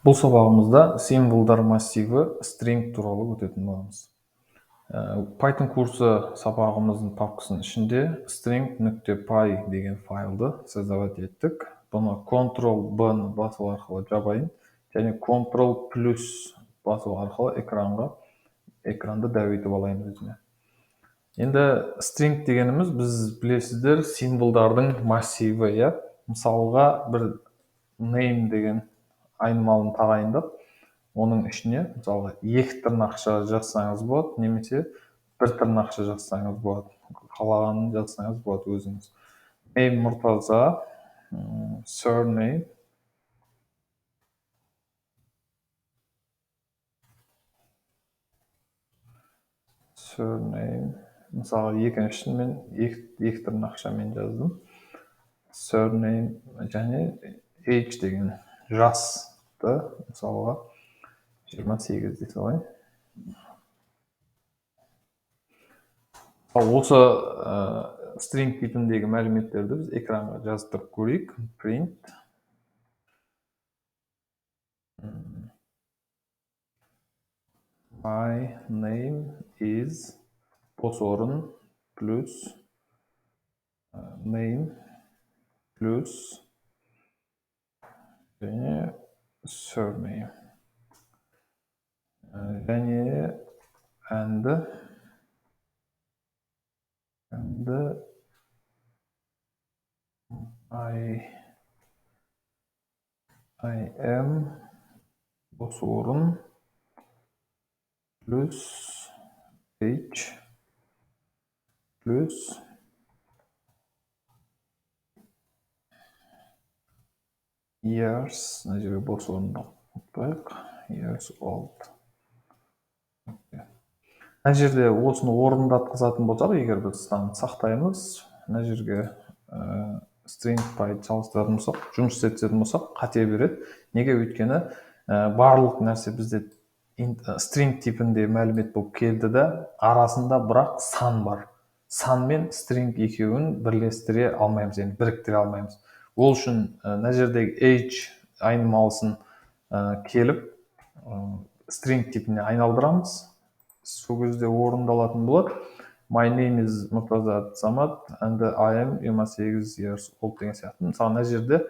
Бұл сабағымызда символдар массиві string туралы өтетін боламыз. Python курсы сабағымыздың папкасының ішінде string.py деген файлды создавать еттік. Бұны Ctrl-B-ны басу арқылы жабайын және Ctrl плюс басу арқылы экранды дәу етіп алайын өзіме. Енді string дегеніміз, біз білесіздер, символдардың массиві, иә? Мысалға, бір name деген айнымалын тағайындап, оның ішіне мысалға екі тырнақша жазсаңыз болады, немесе бір тырнақша жазсаңыз болады. Қалағанын жазсаңыз болады өзіңіз. Name Мұртаза, surname surname мысалға, екіншісін мен екі тырнақшамен жаздым. Surname және age деген жасты мысалға 28 дей салайын. Ал осы string типіндегі мәліметтерді біз экранға жаздырып көрейік. Print my name is бос орын плюс name плюс және surname және and I am бос орын плюс h плюс years, мына жерге бос орынды ұмытпайық, years old. Мына жерде осыны орындатқызатын болсақ, егер біз сақтаймыз, мына жерге string py жалғастыратын болсақ, жұмыс істететін болсақ, қате береді. Неге? Өйткені барлық нәрсе бізде string типінде мәлімет болып келді да, арасында бірақ сан бар. Сан мен string екеуін бірлестіре алмаймыз, яғни біріктіре алмаймыз. Ол үшін мына жердегі age айнымалысын келіп string типіне айналдырамыз. Сол кезде орындалатын болады. My name is Мұртаза Әбдісамат and I am 28 years old деген сияқты. Мысалы, мына жерде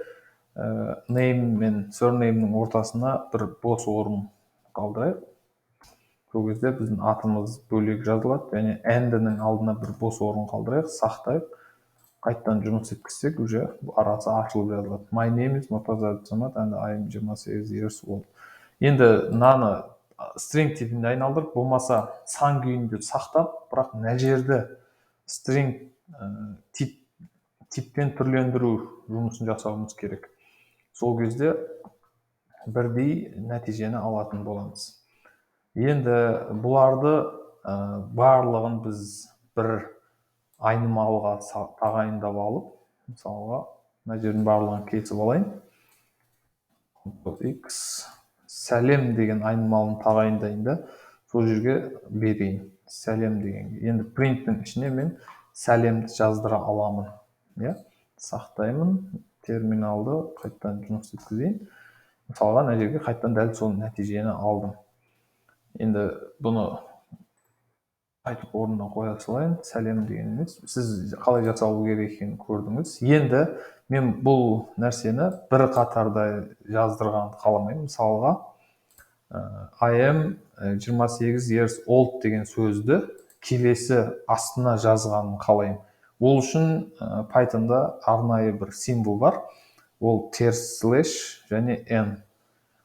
name мен surname'нің ортасына бір бос орын қалдырайық. Сол кезде біздің атымыз бөлек жазылады және and-ның алдына бір бос орын қалдырайық, сақтайық. Қайтадан жұмыс еткізсек, уже арасы ашылып жазылады. My name is Мұртаза Әбдісамат and I am 28 years old. Енді мынаны string типінде айналдырып, болмаса сан күйінде сақтап, бірақ мына жерді string типтен түрлендіру жұмысын жасауымыз керек. Сол кезде бірдей нәтижені алатын боламыз. Енді бұларды барлығын біз бір айнымалыға тағайындап алып, мысалға, мына жердің барлығын кесіп алайын. X сәлем деген айнымалын тағайындайын да, сол жерге берейін сәлем дегенге. Енді принттің ішіне мен сәлемді жаздыра аламын, иә? Сақтаймын, терминалды қайтадан жұмыс еткізейін. Мысалға, мына жерге қайтадан дәл сол нәтижені алдым. Енді бұны қайтып орнына қоя салайын. Сәлем деген емес, сіз қалай жасалу керек екенін көрдіңіз. Енді мен бұл нәрсені бір қатарда жаздырғанды қаламаймын. Мысалға, I am 28 years old деген сөзді келесі астына жазғанын қалаймын. Ол үшін Pythonда арнайы бір символ бар. Ол терс слэш және n.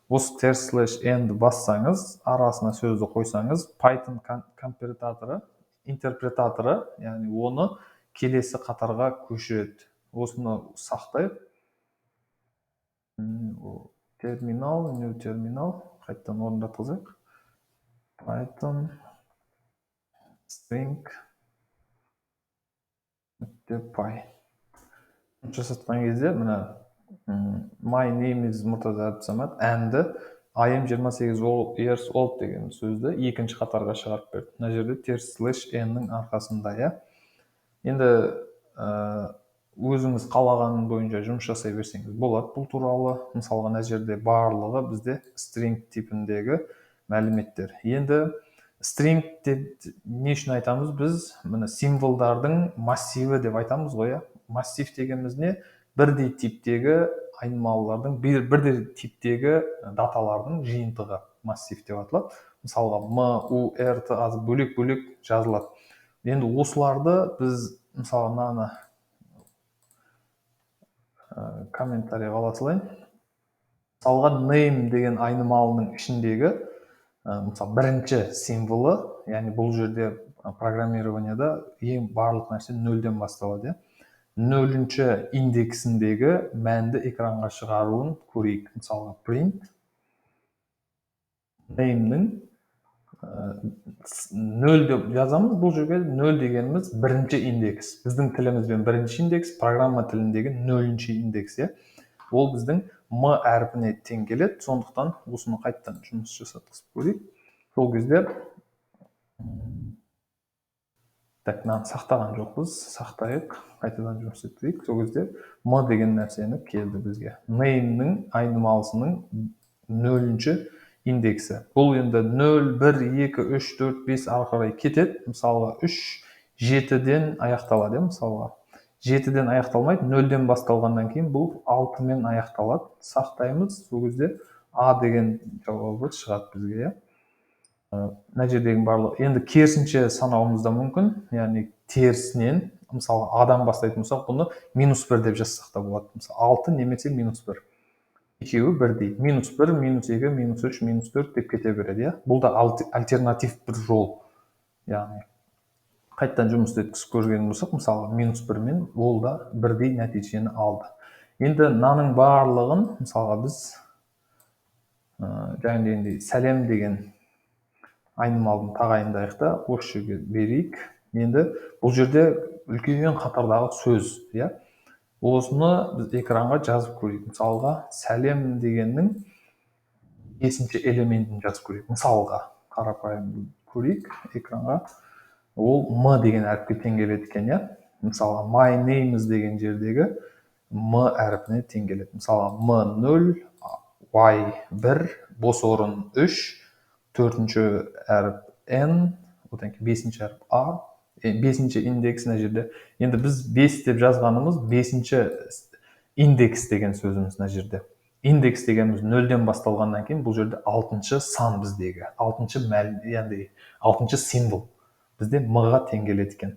Осы терс слэш n-ді бассаңыз, арасына сөзді қойсаңыз, Python компиляторы, интерпретаторы, яғни оны келесі қатарға көшіреді. Осыны сақтайық. Терминал, new терминал, қайтадан орындатқызайық. Python string нүкте py. Жасатқан кезде мына my name is Мұртаза Әбдісамат and I am 28 years old деген сөзді екінші қатарға шығарып берді. Мына жерде терс слэш n-нің арқасында, иә. Енді Өзіңіз қалаған бойынша жұмыс жасай берсеңіз болады бұл туралы. Мысалға, мына жерде барлығы бізде string типіндегі мәліметтер. Енді string деп не үшін айтамыз біз? Міне, символдардың массиві деп айтамыз ғой, иә. Массив дегеніміз не? Бірдей типтегі айнымалылардың, бірдей типтегі даталардың жиынтығы массив деп аталады. Мысалға, м, у, р, т, а бөлек бөлек жазылады. Енді осыларды біз, мысалы, мынаны комментарий ала салайын. Мысалға, name деген айнымалының ішіндегі мысалы, бірінші символы, яғни бұл жерде программированияда ең барлық нәрсе нөлден басталады, иә. Нөлінші индексіндегі мәнді экранға шығаруын көрейік. Мысалға, print name-нің нөл деп жазамыз. Бұл жерге нөл дегеніміз бірінші индекс, біздің тілімізбен бірінші индекс, программа тіліндегі нөлінші индекс, иә. Ол біздің м әрпіне тең келеді. Сондықтан осыны қайтадан жұмыс жасатқызып көрейік. Сол кезде, так, мынаны сақтаған жоқпыз, сақтайық, қайтадан жұмыс істетейік. Сол кезде м деген нәрсені келді бізге, name-нің айнымалысының нөлінші индексі. Бұл енді 0, 1, 2, 3, 4, 5 ары қарай кетеді. Мысалға, 3, 7-ден аяқталады, иә. Мысалға, 7-ден аяқталмайды, нөлден басталғаннан кейін бұл 6-мен аяқталады. Сақтаймыз. Сол кезде а деген жауабы шығады бізге, иә. Мына жердегі барлығы енді керісінше санауымыз да мүмкін, яғни терісінен. Мысалы, адан бастайтын болсақ, бұны -1 деп жазсақ та болады. Мысалы, 6 немесе -1, екеуі бірдей. -1, -2, -3, -4 деп кете береді, иә. Бұл да альтернатив бір жол. Яғни қайтадан жұмыс істеткізіп көрген болсақ, мысалы, -1-мен ол да бірдей нәтижені алды. Енді мынаның барлығын, мысалға, біз жаңағыдегіндей сәлем деген айнымалыны тағайындайық та, осы жерге берейік. Енді бұл жерде үлкен қатардағы сөз, иә. Осыны біз экранға жазып көрейік. Мысалға, сәлем дегеннің бесінші элементін жазып көрейік. Мысалға, қарапайым көрейік экранға. Ол м деген әріпке тең келеді екен, иә. Мысалға, my name is деген жердегі м әрпіне тең келеді. Мысалға, м 0, y 1, бос орын 3, төртінші әріп n, одан кейін бесінші әріп а, бесінші индекс. Мына жерде енді біз 5 деп жазғанымыз бесінші индекс деген сөзіміз. Мына жерде индекс дегеніміз нөлден басталғаннан кейін бұл жерде алтыншы сан, біздегі алтыншы мән, яғни алтыншы символ бізде м-ға тең келеді екен.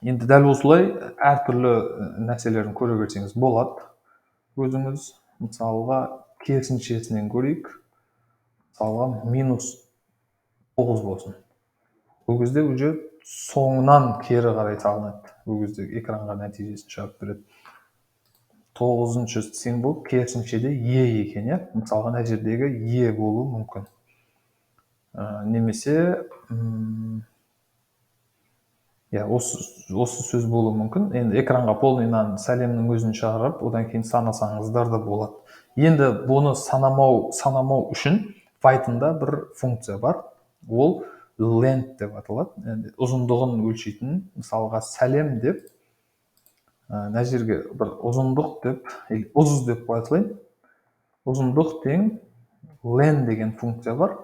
Енді дәл осылай әртүрлі нәрселерін көре берсеңіз болады өзіңіз. Мысалға, керісіншесінен көрейік. Мысалға, -9 болсын. Ол кезде уже соңынан кері қарай салынады. Ол кезде экранға нәтижесін шығарып береді. Тоғызыншы символ керісіншеде е екен, иә. Мысалға, мына жердегі е болуы мүмкін немесе иә, осы сөз болуы мүмкін. Енді экранға полный мынаны, сәлемнің өзін шығарып, одан кейін санасаңыздар да болады. Енді бұны санамау үшін Pythonда бір функция бар, ол length деп аталады, енді ұзындығын өлшейтін. Мысалға, сәлем деп мына жерге бір ұзындық деп или ұз деп қоя салайын. Ұзындық тең len деген функция бар.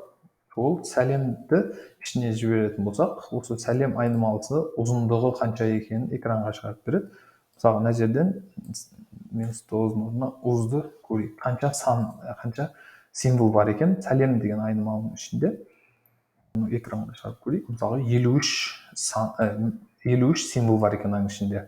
Ол сәлемді ішіне жіберетін болсақ, осы сәлем айнымалысы ұзындығы қанша екенін экранға шығарып береді. Мысалға, мына жерден -9-дың орнына ұзды көрейік, қанша сан, қанша символ бар екен сәлем деген айнымалының ішінде. Экранға шығарып көрейік. Мысалға, 53 сан, 53 символ бар екен аның ішінде.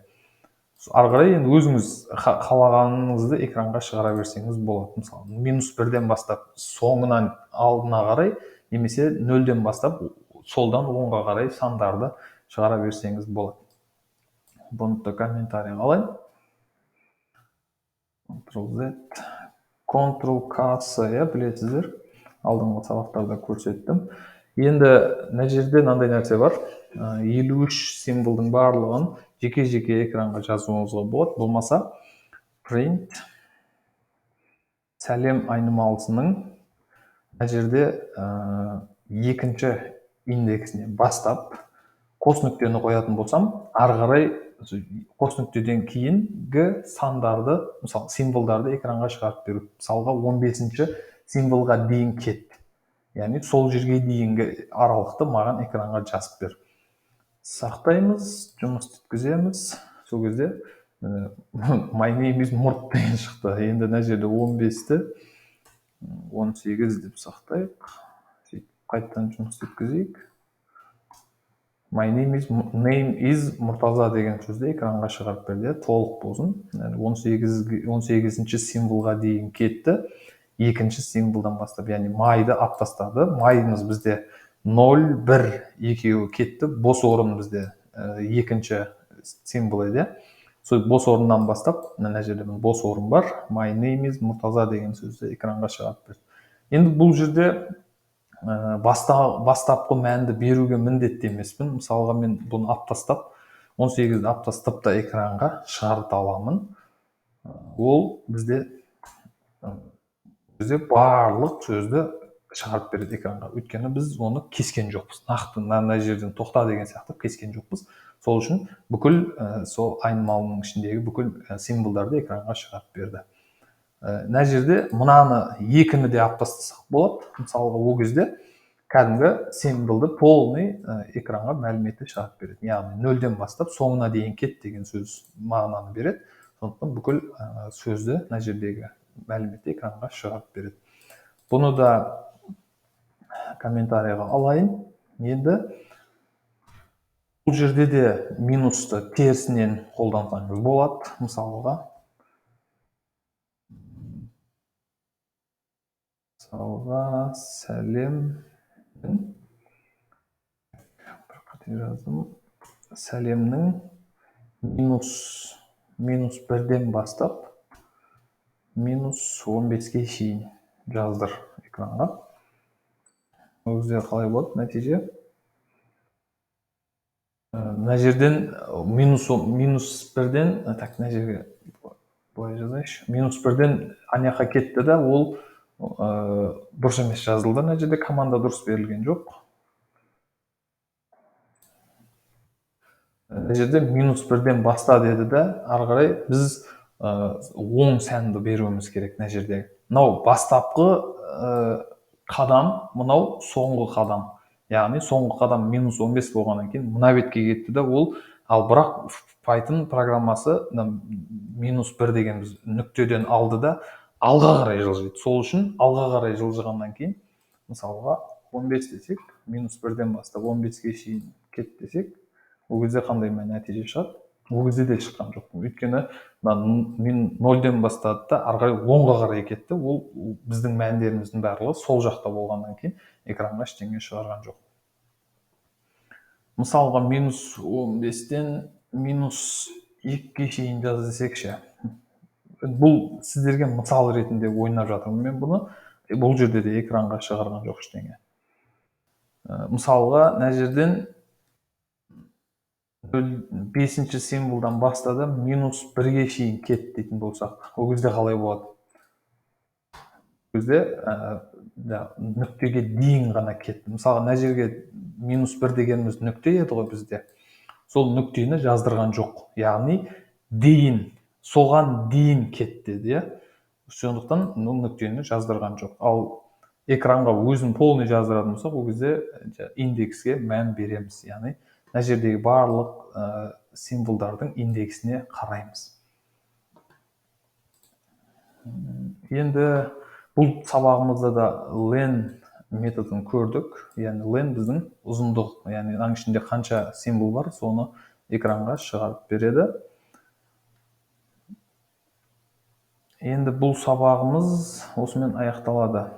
Ары қарай енді өзіңіз қалағаныңызды экранға шығара берсеңіз болады. Мысалы, -1-ден бастап соңынан алдына қарай немесе нөлден бастап солдан оңға қарай сандарды шығара берсеңіз болады. Бұны да комментарий алайын. Ctrl Z, Ctrl K, S, иә, білесіздер, алдыңғы сабақтарда көрсеттім. Енді мына жерде мынандай нәрсе бар: 53 символдың барлығын жеке жеке экранға жазуыңызға болады. Болмаса, print сәлем айнымалысының мына жерде екінші индексінен бастап қос нүктені қоятын болсам, ары қарай Қос нүктеден кейінгі сандарды, мысалы, символдарды экранға шығарып беру. Мысалға, 15-ші символға дейін кет. Яғни сол жерге дейінгі аралықты маған экранға жазып бер. Сақтаймыз, жұмыс өткіземіз. Сол кезде my name is Мұрт деген шықты. Енді мына жерде 15-ті 18 деп сақтайық. Сөйтіп қайтадан жұмыс өткізейік. My name is Мұртаза деген сөзді экранға шығарып берді. Толық болсын. 18-ші символға дейін кетті. Екінші символдан бастап, яғни my ды алып тастады. My ымыз бізде 0, 1 екеуі кетті. Бос орын бізде екінші символ еді. Сол бос орыннан бастап, мына жерде бос орын бар. My name is Мұртаза деген сөзді экранға шығарып берді. Енді бұл жерде бастапқы мәнді беруге міндетті емеспін. Мысалға, мен бұны алып тастап, 18-ді алып тастап та экранға шығарта аламын. Ол бізде барлық сөзді шығарып береді экранға. Өйткені біз оны кескен жоқпыз. Нақты мына жерден тоқта деген сияқты кескен жоқпыз. Сол үшін бүкіл сол айнымалының ішіндегі бүкіл символдарды экранға шығарып берді. Мына жерде мынаны екіні де алып тастасақ болады. Мысалға, ол кезде кәдімгі символды полный экранға мәліметті шығарып береді. Яғни нөлден бастап соңына дейін кет деген сөз мағынаны береді. Сондықтан бүкіл сөзді, мына жердегі мәліметті экранға шығарып береді. Бұны да комментарийға алайын. Енді бұл жерде де минусты терісінен қолдансаңыз болады. Мысалға, сәлем, бір қате жаздым, сәлемнің минус бірден бастап минус 15-ке шейін жаздыр экранға. Ол кезде қалай болады нәтиже? Мына жерден минус бірден, так, мына жерге былай жазайыншы. Минус бірден ана жаққа кетті да, ол дұрыс емес жазылды. Мына жерде команда дұрыс берілген жоқ. Мына жерде минус бірден баста деді да, ары қарай біз оң сәнді беруіміз керек мына жерде. Мынау бастапқы қадам, мынау соңғы қадам. Яғни соңғы қадам минус 15 болғаннан кейін мына бетке кетті да ол, ал бірақ Python программасы минус 1 деген біз нүктеден алды да алға қарай жылжиды. Сол үшін алға қарай жылжығаннан кейін, мысалға, 15 десек, минус 1-ден бастап 15-ке шейін кет десек, ол кезде қандай нәтиже шығады? Ол кезде де шыққан жоқ. Өйткені мен 0-ден бастады да ары қарай оңға қарай кетті. Ол біздің мәндеріміздің барлығы сол жақта болғаннан кейін экранға ештеңе шығарған жоқ. Мысалға, минус 15-тен минус 2-ге шейін жаз десек ше. Бұл сіздерге мысал ретінде ойнап жатырмын мен бұны. Бұл жерде де экранға шығарған жоқ ештеңе. Мысалға, мына жерден 5-ші символдан бастады, минус 1-ге шейін кет дейтін болсақ, ол кезде қалай болады? Ол кезде нүктеге дейін ғана кетті. Мысалға, мына жерге минус 1 дегеніміз нүкте еді ғой бізде. Сол нүктені жаздырған жоқ. Яғни дейін, соған дейін кет деді, иә? Сондықтан бұл нүктені жаздырған жоқ. Ал экранға өзін полный жаздыратын болсақ, ол кезде индекске мән береміз. Яғни мына жердегі барлық символдардың индексіне қараймыз. Енді бұл сабағымызда да len методын көрдік. Яғни len біздің ұзындық, яғни аның ішінде қанша символ бар, соны экранға шығарып береді. Енді бұл сабағымыз осымен аяқталады.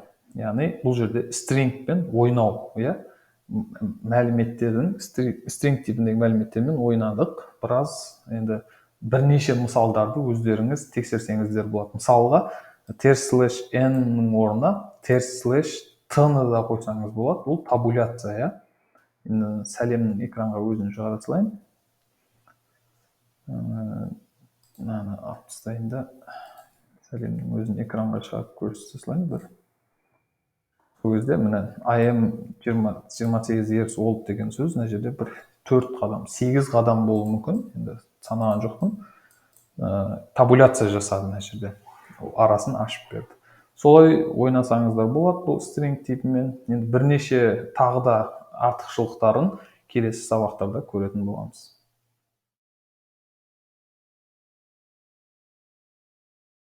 Яғни бұл жерде stringпен ойнау, иә? Мәліметтердің string типіндегі мәліметтермен ойнадық. Біраз енді бірнеше мысалдарды өздеріңіз тексерсеңіздер болады. Мысалға, терс слэш n-нің орнына терс слэш t-ны да қойсаңыз болады. Бұл табуляция, иә? Енді сәлемнің экранға өзін шығара салайын. Мынаны алып тастайын да, сәлемнің өзін экранға шығарып көрсете салайын бір. Сол кезде міне I am 28 years old деген сөз мына жерде бір 4 қадам, 8 қадам болуы мүмкін. Енді Санаған жоқпын. Табуляция жасады, мына жерде арасын ашып берді. Солай ойнасаңыздар болады бұл string типімен. Енді бірнеше тағы да артықшылықтарын келесі сабақтарда көретін боламыз.